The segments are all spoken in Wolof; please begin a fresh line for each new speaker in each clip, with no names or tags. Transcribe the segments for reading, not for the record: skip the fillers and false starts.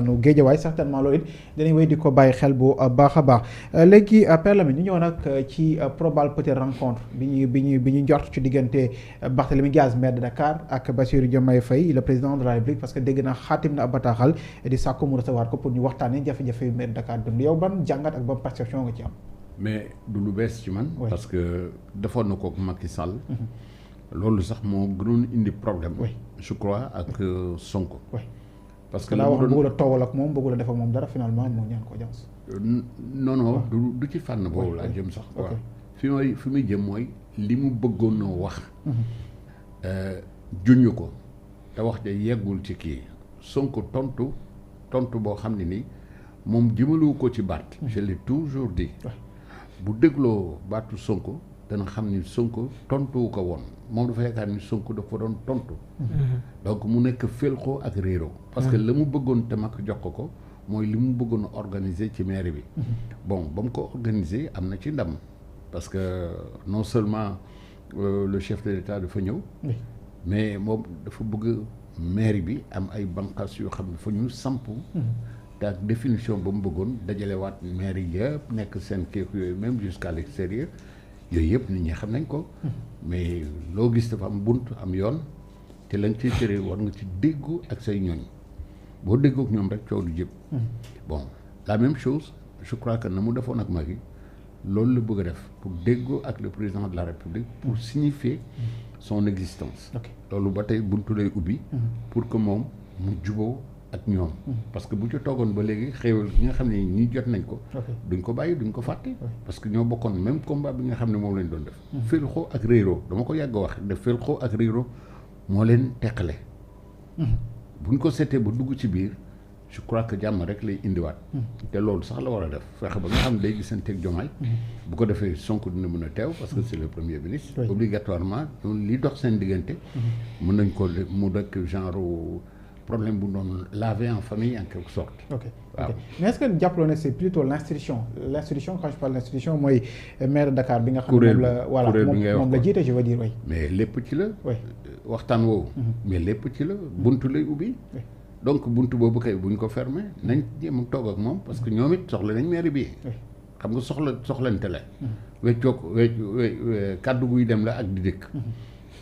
nu Géejawaay certainement loolu it dinañ wéy di ko bàyyi xel bu baax a baax léegi Père Lamine ñu ñëw nag ci probable peut-être rencontre bi ñu njort ci diggante Barthélémy Dias maire de Dakar ak Bassirou Diomaye Faye le président de la République parce que dégg naa xaatim na ab bataaxal di sàkku mu recevoir ko pour ñu waxtaanee jafe-jafe yu maire de Dakar dund yow ban jàngat ak ban perception nga ci am.
mais du lu bees ci man. parce que defoon na ko ak Macky Sall. loolu sax moo gënoon indi problème. je crois ak Sonko. parce que
laa wax bëggu la toowal ak moom bëggu la def ak moom dara finalement moo ñaan ko jàms.
non du ci fànn boobu laa jëm sax. waaw fi muy jëm mooy li mu bëggoon a wax. juñu ko te wax de yeggul ci kii Sonko tontu boo xam ne ni moom jëmalewu ko ci baat. je l'ai toujours dit. bu dégloo baatu Sonko dana xam ni Sonko tontuwu ko woon moom dafa yaakaar ni Sonko dafa doon tontu. donc mu nekk felxoo ak réero parce que la mu bëggoon te mag jox ko mooy li mu bëggoon a organiser ci mairie bi. bon ba mu ko organiser am na ci ndam parce que non seulement le chef de l'État dafa ñëw. mais moom dafa bëgg mairie bi am ay bànqaas yoo xam ne fa ñu samp. te ak définition ba mu bëggoon dajalewaat maire yi yëpp nekk seen kéeku yooyu même jusqu'à l'extérieur yooyu yëpp nit ñi xam nañ ko. mais loo gis dafa am bunt am yoon te lañ ciy tere war nga ci déggu ak say ñooñ boo déggook ñoom rek coow du jëpp. bon la même chose je crois que na mu defoon ak Macky loolu la bëgg a def pour déggoo ak le président de la République pour signifier son existence. loolu ba tey buntu lay ubbi. pour que moom mu juboo ak ñoom. parce que bu ci toogoon ba léegi xéewal gi nga xam ne ñi jot nañ ko. duñ ko bàyyi duñ ko fàtte. parce que ñoo bokkoon même combat bi nga xam ne moom lañ doon def. felxoo ak réeroo dama ko yàgg a wax def felxoo ak réeroo moo leen teqale. buñ ko seetee ba dugg ci biir je crois que jàmm rek lay indiwaat. te loolu sax la war a def fexe ba nga xam ne day gisanteeg Diomaye. bu ko defee Sonko dina mën a teew parce que c'est le premier ministre. obligatoirement li dox seen diggante. mën nañ ko mu nekk genre. problème bu doon laver en famille en quelque sorte.
ok mais est-ce que jàppaloo ne c'est plutôt l'institution quand je parle d'institution mooy maire de Dakar bi nga xam ne moom la voilà moom la jiite je veux dire oui.
mais lépp ci la. waxtaan woowu. mais lépp ci la buntu lay ubbi. donc buntu boobu kay buñ ko fermer nañ jéem a toog ak moom parce que ñoom it soxla nañ maire bi. xam nga soxlante la. weccoog kàddu guy dem la ak di dëkk.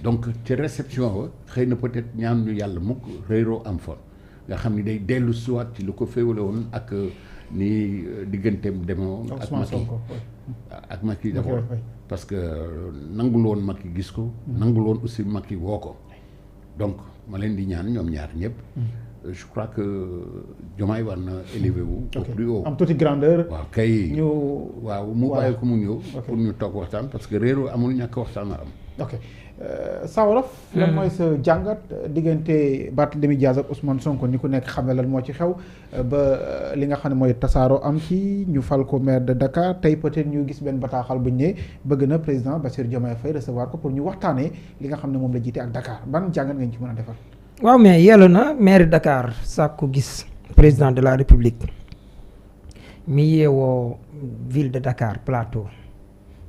donc ci réception ba xëy na peut-être ñaan ñu yàlla mukk réeroo am fa nga xam ni day dellu siwaat ci lu ko féewale woon ak ni digganteem demoo ak Macky d'abord parce que nangul woon Macky gis ko nangul woon aussi Macky woo ko donc ma leen di ñaan ñoom ñaar ñëpp je crois que Diomaye war na élevé wu au plus haut
am tuuti grandeur
waaw kay waaw mu bàyyi ko mu ñëw pour ñu toog waxtaan parce que réeroo amul ñàkk waxtaan a am
ok Sa Wolof lan mooy sa jàngat diggante Barthélémy Dias ak Ousmane Sonko ni ku nekk xam ne lan moo ci xew ba li nga xam ne mooy tasaaroo am ci ñu fal ko maire de Dakar tey peut-être ñu gis benn bataaxal bu ñu ne bëgg na président Bassirou Diomaye Faye recevoir ko pour ñu waxtaanee li nga xam ne moom la jiite ak Dakar ban jàngat nga ñu ci mën a defal.
waaw mais yàlla na maire Dakar sàkku gis président de la République mi yeewoo ville de Dakar Plateau.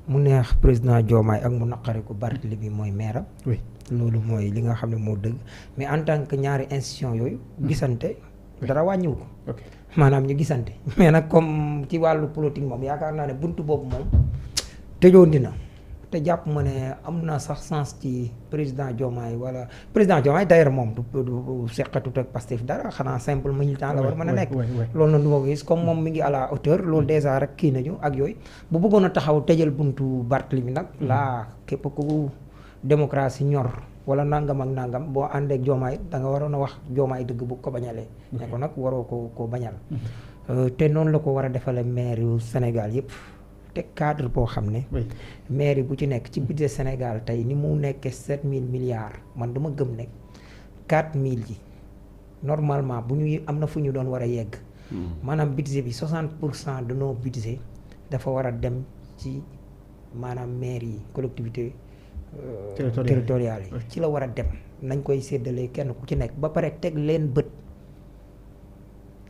mu neex président Diomaye ak mu naqari ko Barthélémy mooy maire am.
oui
loolu mooy li nga xam ne moo dëgg mais en tant que ñaari institution yooyu. gisante dara wàññiwu ko. maanaam ñu gisante. mais nag comme ci wàllu politique moom yaakaar naa ne buntu boobu moom tëjoon dina te jàpp ma ne am na sax sens ci président Diomaye wala président Diomaye d'ailleurs moom du seqatut ak Pastef dara xanaa simple militant la war mën a nekk. loolu noonu du ma ko gis comme moom mi ngi à la hauteur loolu déjà rek kii nañu ak yooyu bu bëggoon a taxaw tëjal buntu Barthélémy nag laa képp ku démocratie ñor wala nangam ak nangam boo àndeek Diomaye da nga waroon a wax Diomaye dëgg bu ko bañalee. ne ko nag waroo ko bañal. te noonu la ko war a defale maire yu Sénégal yëpp. te cadre boo xam ne mairie bu ci nekk ci budget Sénégal tey ni mu nekkee 7000 milliards man dama gëm ne 4000 yi normalement bu ñu am na fu ñu doon war a yegg maanaam budget bi 60% de nos budget dafa war a dem ci maanaam maire yi collectivité territoriales yi ci la war a dem nañ koy séddalee kenn ku ci nekk ba pare teg leen bët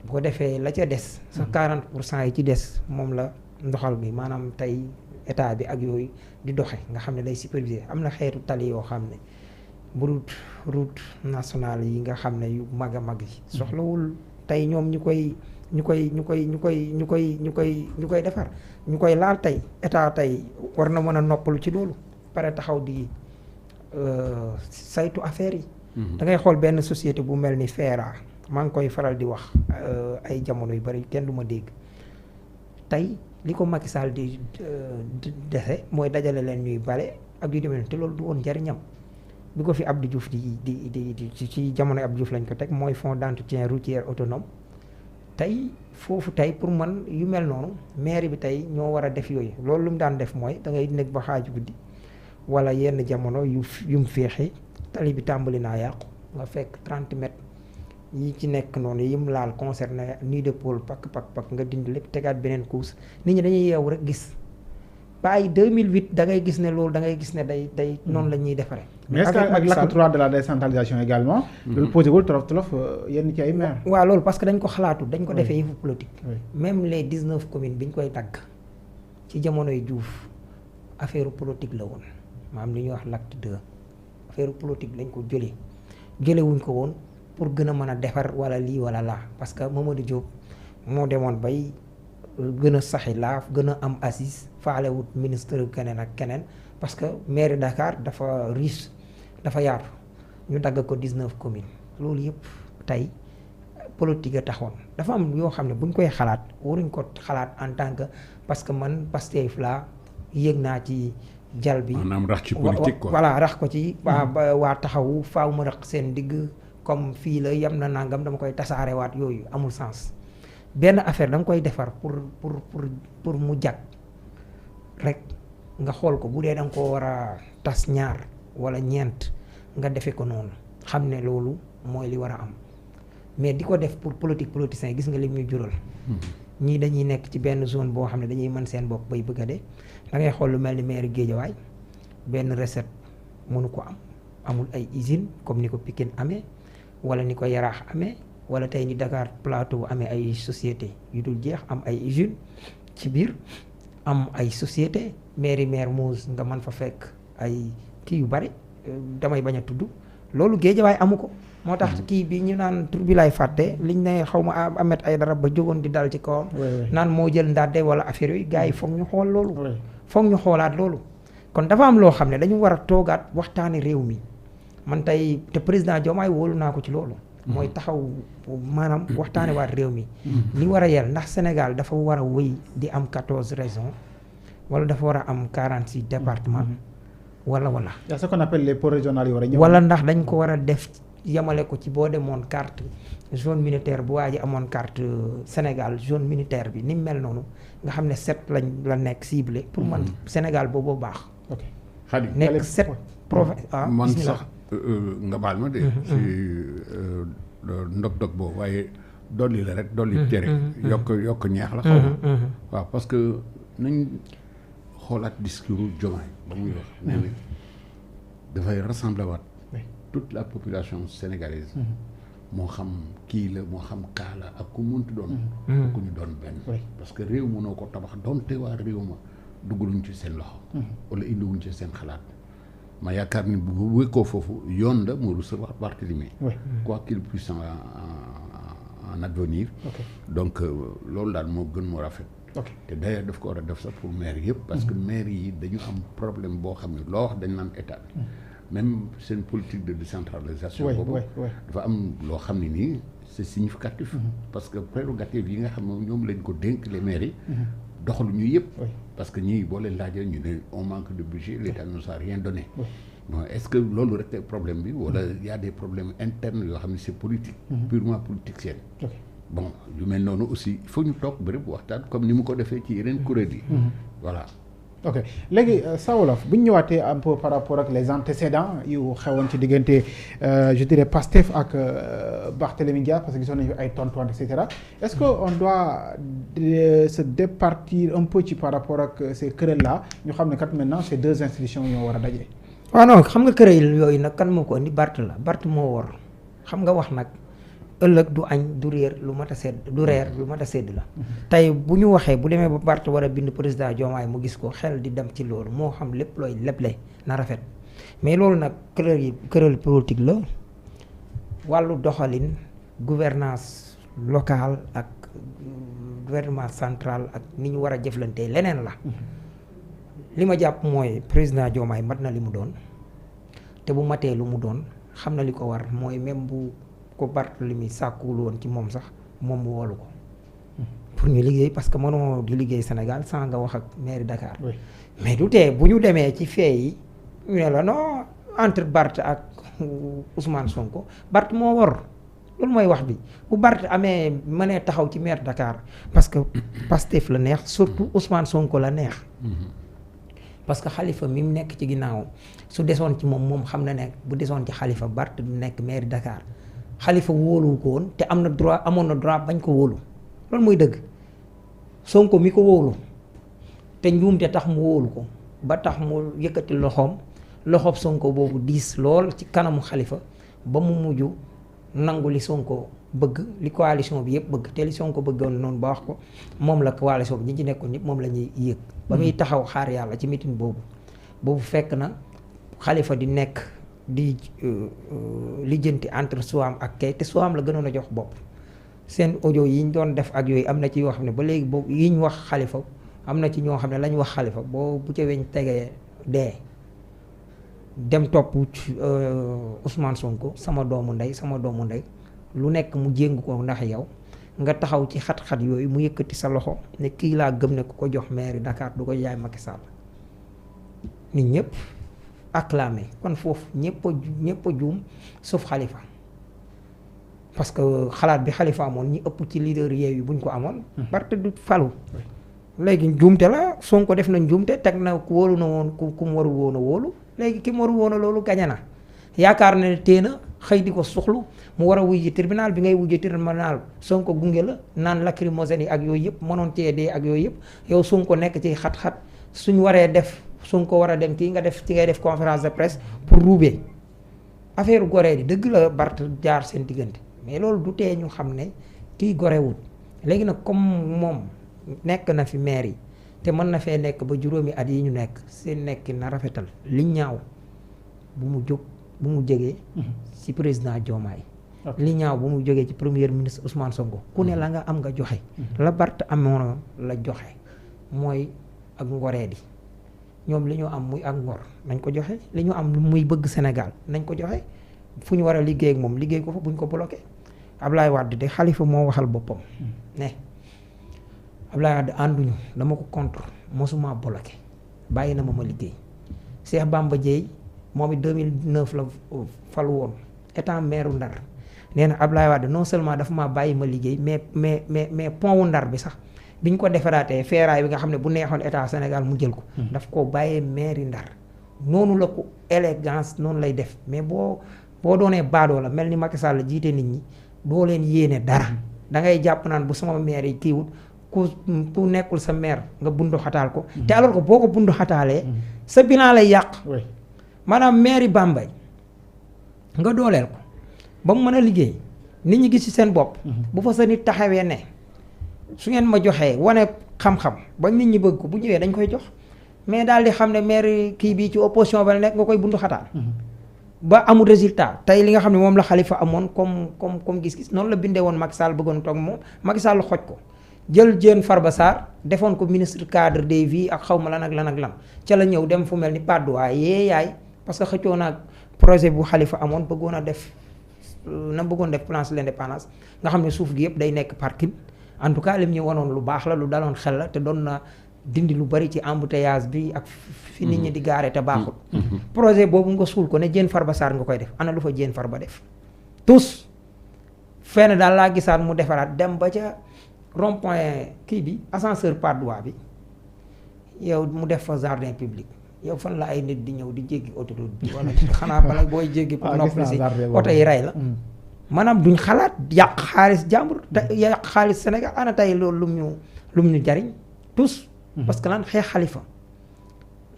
bu ko defee la ca des sa 40% yi ci des moom la ndoxal bi maanaam tey état bi ak yooyu di doxe nga xam ne day superviser am na xeetu tali yoo xam ne bu route nationale yi nga xam ne yu mag a mag yi soxlawul tey ñoom ñu koy defar ñu koy laal tey état tey war na mën a noppalu ci loolu pare taxaw di saytu affaire yi. da ngay xool benn société bu mel ni Feera maa ngi koy faral di wax ay jamono yu bari kenn du ma dégg tey li ko Macky Sall di dese mooy dajale leen ñuy bale ak yu demee te loolu du woon njariñam bi ko fi Abdou Diouf di ci jamono Abdou Diouf lañ ko teg mooy fonds d'entretien routier autonome tey foofu tey pour man yu mel noonu mairie bi tey ñoo war a def yooyu loolu lu mu daan def mooy da ngay nekk ba xaaju guddi wala yenn jamono yu mu féexee tali bi tàmbali naa yàqu nga fekk 30 mètres yi ci nekk noonu yim laal concerné nid de pôle pak nga dindi lépp tegaat beneen couche nit ñi dañuy yeewu rek gis ba ay 2008 da ngay gis ne loolu da ngay gis ne day noonu la ñuy defaree.
mais est-ce que ak l'acte 3 de la décentralisation également. loolu posé wul trop yenn ci ay maire.
waaw loolu parce que dañ ko xalaatu dañ ko defee yëfu politique. même les 19 communes bi ñu koy dagg ci jamonoy Diouf affaire politique la woon maanaam li ñuy wax l'acte 2 affaire politique lañ ko jëlee wuñ ko woon pour gën a mën a defar wala lii wala laa parce que Mamadou Diop moo demoon bay gën a saxi laaf gën a am assise faalewut ministre keneen ak keneen parce que mairie Dakar dafa riche dafa yaatu ñu dagg ko 19 communes loolu yëpp tey politique a taxoon dafa am yoo xam ne buñ koy xalaat waruñ ko xalaat en tant que parce que man Pastef laa yéeg naa ci jal bi
maanaam rax ci politique quoi
voilà rax ko ci waa taxawu faaw ma rax seen digg comme fii la yem na nangam dama koy tasaarewaat yooyu amul sens benn affaire da nga koy defar pour mu jag rek nga xool ko bu dee da nga koo war a tas ñaar wala ñeent nga defe ko noonu xam ne loolu mooy li war a am mais di ko def pour politicien gis nga li muy jural ñii dañuy nekk ci benn zone boo xam ne dañuy mën seen bopp bay bëgg a dee da ngay xool lu mel ni maire Guédiawaye benn recette mënu ko amul ay usine comme ni ko Pikine amee wala ni ko Yaraax amee wala tey ni Dakar Plateau amee ay société yu dul jeex am ay usine ci biir am ay société maire Mermoz nga mën fa fekk ay kii yu bari damay bañ a tudd loolu Guédiawaye amu ko moo tax kii bi ñu naan tur bi laay fàtte liñ ne xaw ma Ahmed Aïdara ba jógoon di dal ci kawam naan moo jël ndàdde wala affaire yooyu gars yi foog ñu xool loolu foog ñu xoolaat loolu kon dafa am loo xam ne dañu war a toogaat waxtaani réew mi man tey te président Diomaye wóolu naa ko ci loolu mooy taxaw maanaam waxtaane waat réew mi li war a yel ndax Sénégal dafa war a wëy di am 14 régions wala dafa war a am 46 départements wala
c'est ce qu'on appelle les pôles régionaux yi war a ñëw
wala ndax dañ ko war a def yamale ko ci boo demoon carte zone militaire bu waa ji amoon carte Sénégal zone militaire bi ni mu mel noonu nga xam ne 7 la nekk ciblé pour man Sénégal boobu baax nekk 7 province
man sax nga baal ma de ci ndog-ndog boobu waaye dolli la rek dolli tere yokk ñeex la xaw ma waaw parce que nañ xoolaat discours Diomaye ba muy wax nee na dafay rassembler waat toute la population sénégalaise moo xam kii la moo xam kaa la ak ku muntu doon ku ñu doon benn parce que réew mënoo ko tabax doonte waa réew ma duggaluñ ci seen loxo wala indiwuñ ci seen xalaat ma yaakaar ni bu wékkoo foofu yoon la mu recevoir Barthélémy quoi qu'il puisse en advenir donc loolu daal moo gën moo rafet te d'ailleurs daf ko war a def sax pour maire yëpp parce que maire yi dañu am problème boo xam ne loo wax dañ naan état bi même seen politique de décentralisation boobu dafa am loo xam ne nii c'est significatif parce que prérogative yi nga xam ne ñoom lañ ko dénk les maires yi doxalu ñu yëpp parce que ñii boo leen laajee ñu ne on manque de budget l'État ne nous a rien donné bon est-ce que loolu rek problème bi wala y a des problèmes internes yoo xam ne c'est politique purement politicien bon yu mel noonu aussi il faut ñu toog bërëb waxtaan comme ni mu ko defee ci yeneen kuréel yi voilà
ok léegi Sa Wolof bu ñu ñëwaatee un peu par rapport ak les antécédents yu xewoon ci diggante je dirais Pastef ak Barthélémy Dias parce que gisoon nañu ay tonton et cetera est-ce que on doit se départir un peu ci par rapport ak ces querelles là ñu xam ne kat maintenant ces deux institutions ñoo war a daje.
waaw non xam nga querelle yooyu nag kan moo ko indi Bart la Bart moo war xam nga wax nag ëllëg du añ du réer lu mat a sedd du reer lu mat a sedd la tey bu ñu waxee bu demee ba Bart war a bind président Diomaye mu gis ko xel di dem ci loolu moo xam lépp looy leble na rafet mais loolu nag querelle politique la wàllu doxalin gouvernance local ak gouvernement central ak ni ñu war a jëflantee leneen la. li ma jàpp mooy président Diomaye mat na li mu doon te bu matee lu mu doon xam na li ko war mooy même bu ko Barthélemy sàkkuwul woon ci moom sax moom mu woolu ko pour ñu liggéey parce que mënoo di liggéey Sénégal sans nga wax ak mairie Dakar.
Oui.
mais du tee bu ñu demee ci fee yi ñu ne la non entre Barth ak Ousmane Sonko Barth moo war loolu mooy wax bi bu Barth amee mënee taxaw ci maire Dakar parce que Pastef la neex surtout Ousmane Sonko la neex. parce que xalifa mi mu nekk ci ginnaaw su desoon ci moom xam na ne bu desoon ci xalifa Barth du nekk maire Dakar xalifa wóoluwu ko woon te amoon na droit bañ ko wóolu loolu mooy dëgg Sonko mi ko wóolu te njuumte tax mu wóolu ko ba tax mu yëkkati loxoob Sonko boobu diis lool ci kanamu xalifa ba mu mujj nangu li Sonko bëgg li coalition bi yëpp bëgg te li Sonko bëggoon noonu ba wax ko moom la coalition bi ñi ci nekkoon ñëpp moom la ñuy yëg ba muy taxaw xaar yàlla ci meeting boobu fekk na xalifa di nekk di lijjanti entre Soham ak kay te Soham la gënoon a jox bopp seen audio yi ñu doon def ak yooyu am na ci yoo xam ne ba léegi boobu yi ñu wax xalifa am na ci ñoo xam ne lañ wax xalifa boo bu ca weñ tegee dee dem topp Ousmane Sonko sama doomu ndey lu nekk mu jéng ko ndax yow nga taxaw ci xat-xat yooyu mu yëkkati sa loxo ne kii laa gëm ne ku ko jox maire Dakar du ko jaay Macky Sall nit ñëpp acclamé kon foofu ñëpp a juum sauf Khalifa parce que xalaat bi Khalifa amoon ñi ëpp ci leader Yewwi buñ ko amoon Barth du falu léegi njuumte la Sonko def na njuumte teg na ku wóolu na woon ku mu warul woon a wóolu léegi ki mu warul woon a loolu gañe na yaakaar na ne téena xëy di ko suxlu mu war a wujji tribunal bi ngay wujji tribunal Sonko gunge la naan lacrymogène yi ak yooyu yëpp mënoon cee dee ak yooyu yëpp yow Sonko nekk ci xat-xat suñ waree def Sonko war a dem kii ngay def conférence de presse pour ruubee affaire goree di dëgg la Barth jaar seen diggante mais loolu du tee ñu xam ne kii gorewul léegi nag comme moom nekk na fi maire yi te mën na fee nekk ba juróomi at yi ñu nekk seen nekk na rafetal li ñaaw bu mu jógee ci président Diomaye li ñaaw bu mu jógee ci premier ministre Ousmane Sonko ku ne la nga am nga joxe la Barth amoon la joxe mooy ak ngoree di ñoom li ñu am muy ak ngor nañ ko joxe li ñu am muy bëgg Sénégal nañ ko joxe fu ñu war a liggéey ak moom liggéey ko fa buñ ko bloqué Ablaye Wade de Khalifa moo waxal boppam ne Ablaye Wade ànduñu dama ko contre mosuma bloqué bàyyi na ma liggéey Cheikh Bamba Dièye moom it 2009 la falu woon étant maire Ndar nee na Ablaye Wade non seulement dafa maa bàyyi ma liggéey mais pont wu Ndar bi sax biñ ko defaraatee feeraay bi nga xam ne bu neexoon état Sénégal mu jël ko daf ko bàyyee maire Ndar noonu la ko élégance noonu lay def mais boo doonee baadoo la mel ni Macky Sall la jiite nit ñi doo leen yéene dara da ngay jàpp naan bu sama maire yi kiiwut ku nekkul sa maire nga bundu xataal ko te alors que boo ko bundu xataalee sa bilan lay yàq maanaam maire Bambey nga dooleel ko ba mu mën a liggéey nit ñi gis ci seen bopp bu fa sa nit taxawee ne su ngeen ma joxee wane xam-xam ba nit ñi bëgg ko bu ñëwee dañ koy jox mais daal di xam ne maire kii bii ci opposition ba la nekk nga koy bundu xataal ba amul résultat tey li nga xam ne moom la Khalifa amoon comme gis-gis noonu la bindee woon Macky Sall bëggoon toog moom Macky Sall xoj ko jël Diène Farba Sarr defoon ko ministre cadre des vies ak xaw ma lan ak lan ca la ñëw dem fu mel ni Padoa yaay parce que xëccoo naag projet bu Khalifa amoon bëggoon def place de l'indépendance nga xam ne suuf gi yëpp day nekk parking en tout cas lim ñu wanoon lu baax la lu daloon xel la te doon na dindi lu bari ci embouteillage bi ak fi nit ñi di gaare te baaxul projet boobu nga suul ko ne Diène Farba Sarr nga koy def ana lu fa Diène Farba def tous fenn daal laa gisaat mu defaraat dem ba ca rond point kii bi ascenseur Padoa bi yow mu def fa jardin public yow fan la ay nit di ñëw di jéggi autoroute bi wala xanaa bala booy jéggi pour noppali si oto yi rey la maanaam duñ xalaat yàq xaalis jàmbur yàq xaalis Sénégal ana tey loolu lum ñu jariñ tous parce que lan xeex Khalifa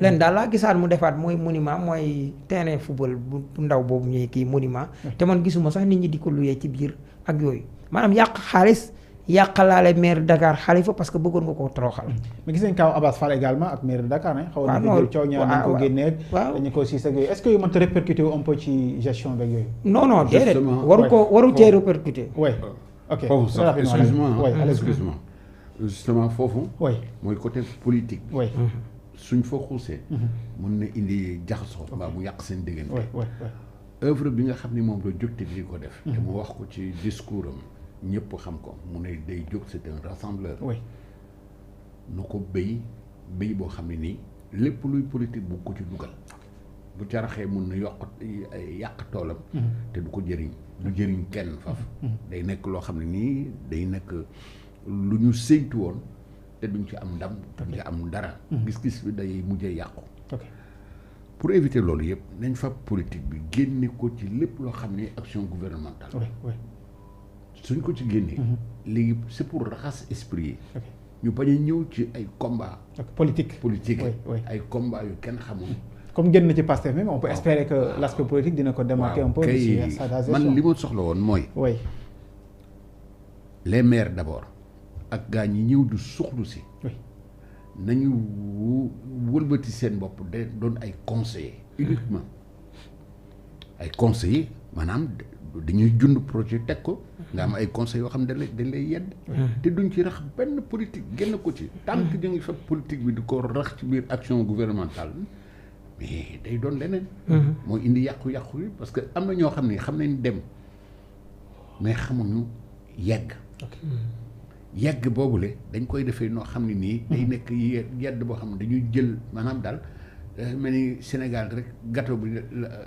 leen daal laa gisaat mu defaat mooy monument mooy terrain football bu ndaw boobu ñuy kii monument te man gisuma sax nit ñi di ko luyee ci biir ak yooyu maanaam yàq xaalis yàqalaale maire Dakar Khalifa parce que bëggoon nga koo toroxal.
mais gis nañ kaw Abass Fall également ak maire de Dakar ne xaw na fi coow ñaan nañ ko génneeg dañu ko siis ak yooyu est-ce que yu mënta répercuté un peu ci gestion beeg yooyu
non déedéet waru cee répercuté
ok
foofu sax
oui
excuse-moi justement foofu.
oui
mooy côté politique bi.
oui
suñ fa xuusee. mun na indi jaxasoo. mbaa mu yàq seen diggante.
oui oui
œuvre bi nga xam ni moom la jóg te di ko def. te mu wax ko ci discours am ñëpp xam ko mu ne day jóg c'est un rassembleur.
oui
nu ko béy boo xam ne nii lépp luy politique bu ko ci dugal. bu caraxee mun na yàq toolam. te du ko jëriñ du jëriñ kenn faf day nekk loo xam ne nii day nekk lu ñu séntu woon te duñ ci am ndam duñ ci am dara. gis-gis bi day mujjee yàqu. pour éviter loolu yëpp nañ fa politique bi génne ko ci lépp loo xam ne action gouvernementale.
oui oui
suñ ko ci génnee. léegi c'est pour raxas esprit yi. ñu bañ a ñëw ci ay combat
politique
ay combat yu kenn xamul.
comme génn na ci Pastef même on peut espérer que l'aspect politique dina ko démarquer un peu.
man li ma soxla woon mooy.
oui
les maires d'abord ak gaa ñi ñëw du suxlu si.
oui
nañu wëlbati seen bopp de doon ay conseillers uniquement ay conseillers maanaam dañuy jund projet teg ko nga am ay conseils yoo xam ne dañ lay yedd te duñ ci rax benn politique génn ko ci tant que ñu ngi fa politique bi di ko rax ci biir action gouvernementale mais day doon leneen mooy indi yàqu-yàqu yi parce que am na ñoo xam ne xam nañ dem mais xamuñu yegg yegg boobule dañ koy defee noo xam ne nii day nekk yedd boo xam ne dañuy jël maanaam daal mel ni Sénégal rek gâteau bi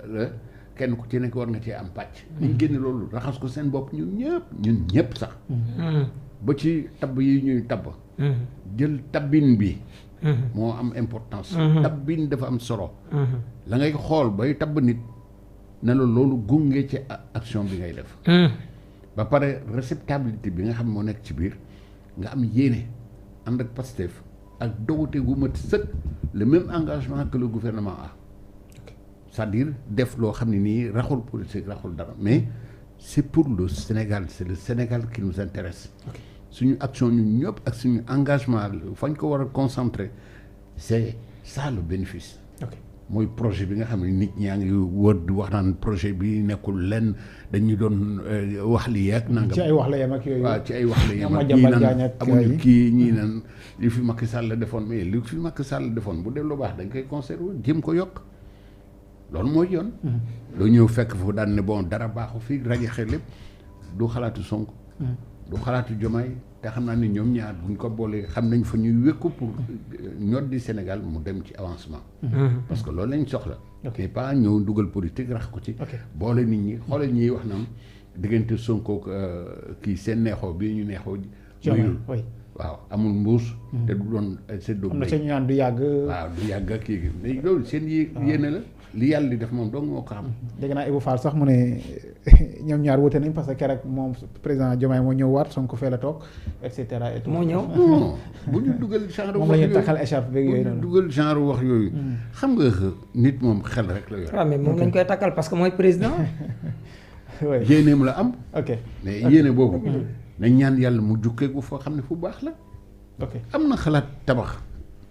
la kenn ku ci nekk war nga cee am pàcc ñu génne loolu raxas ko seen bopp ñun ñëpp sax ba ci tabb yi ñuy tabb jël tabbin bi moo am importance tabbin dafa am solo la ngay xool bay tabb nit ne la loolu gunge ci action bi ngay def ba pare réceptabilité bi nga xam moo nekk ci biir nga am yéene ànd ak Pastef ak dowute gu mat sëkk le même engagement que le gouvernement a c'est-à-dire def loo xam ne nii raxul politique raxul dara mais c'est pour le Sénégal c'est le Sénégal qui nous intéresse suñu action ñun ñëpp ak suñu engagement fañ ko war a concentrer c'est ça le bénéfice mooy projet bi nga xam ne nit ñaa ngi wër di wax naan projet bi nekkul lenn dañuy doon wax li yeeg nangam
ci ay wax la yem ak yooyu
waaw ci ay wax la yem ak ñii naan amuñu kii ñii naan li fi Macky Sall la defoon mais li fi Macky Sall la defoon bu dee lu baax dañ koy conserver jéem ko yokk loolu mooy yoon loo ñëw fekk foofu daan ne bon dara baaxu fii rajaxe lépp du xalaatu Sonko du xalaatu Diomaye te xam naa ni ñoom ñaar buñ ko boolee xam nañ fa ñuy wékku pour ñor di Sénégal mu dem ci avancement parce que loolu lañ soxla mais pas ñëw dugal politique rax ko ci boole nit ñi xoolal ñiy wax naan diggante Sonko kii seen neexoo bii ñu neexoo doyul waaw amul mbuus te du doon séddoo am
na seen ñaan du yàgg
waaw du yàgg ak kii mais loolu seen yéene la li yàlla di def moom dong moo ko xam
dégg naa Ibou Fall sax mu ne ñoom ñaar wute nañ parce que keroog moom président Diomaye moo ñëw waat Sonko fee la toog et cetera et tout
moo ñëw
bu ñu dugal genre
moom la ñuy takkal écharpe beeg yooyu noonu
dugal genre wax yooyu xam nga nit moom xel rek la yor
waaw mais moom lañ koy takkal parce que mooy président
yéeneem la am
ok
mais yéene boobu nañ ñaan yàlla mu jukkeeku foo xam ne fu baax la
ok
am na xalaat tabax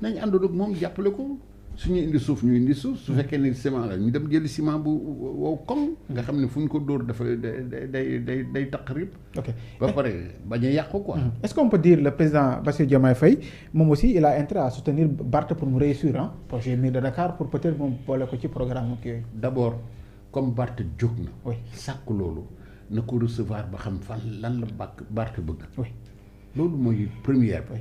nañ àndoon ak moom jàppale ko suñu indi suuf ñu indi suuf su fekkee ne ciment la ñu dem jëli ciment bu wow koŋ nga xam ne fu ñu ko dóor dafa day taq rib
ok
ba pare bañ a yàqu quoi
est-ce qu'on peut dire le président Bassirou Diomaye Faye moom aussi il a intérêt à soutenir Barth pour mu réussir projet Mairie de Dakar pour peut-être moom boole ko ci programme ak yooyu
d'abord comme Barth jóg na
oui
sàkk loolu na ko recevoir ba xam fan lan la Barth bëgg
oui
loolu mooy première
oui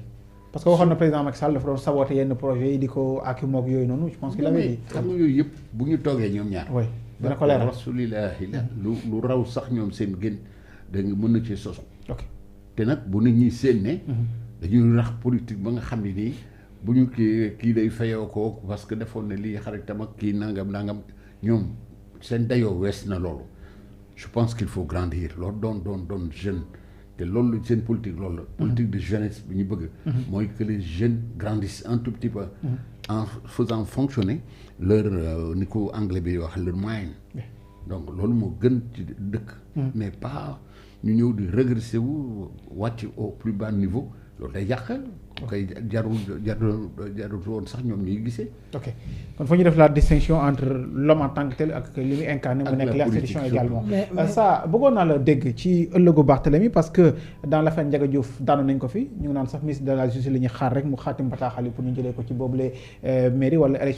parce que waxoon na président Macky Sall dafa doon saboter yenn projet yi di ko akimoo yooyu noonu je pense qu'il avait dit
xam nga yooyu yëpp bu ñu toogee ñoom ñaar
oui dana ko leeral
rasulillahi la lu raw sax ñoom seen gën da nga mën na ci sosu
ok
te nag bu nit ñi seen ne dañuy rax politique ba nga xam ne nii bu ñu kii day fayoo ko parce que defoon na lii xaritam ak kii nangam ñoom seen dayoo wees na loolu je pense qu'il faut grandir loolu doon jeune te loolu seen politique loolu la politique de jeunesse bi ñu bëgg mooy que les jeunes grandissent un tout petit peu en faisant fonctionner leur ni ko anglais bi wax leur moyen donc loolu moo gën ci dëkk mais pas ñu ñëw di régresser wu wàcc au plus bas niveau loolu day yàq koy jarul woon sax ñoom ñuy gisee.
ok kon foo ñu def la distinction entre l'homme en tant que tel ak li muy incarné mu nekk l'institution également. ça bëggoon naa la dégg ci ëllëgu Barthélemy parce que dans l'affaire Ndiaga Diouf daanu nañ ko fi ñu ngi naan sax ministre de la justice li ñuy xaar rek mu xaatim bataaxal yi pour ñu jëlee ko ci boobule mairie wala élection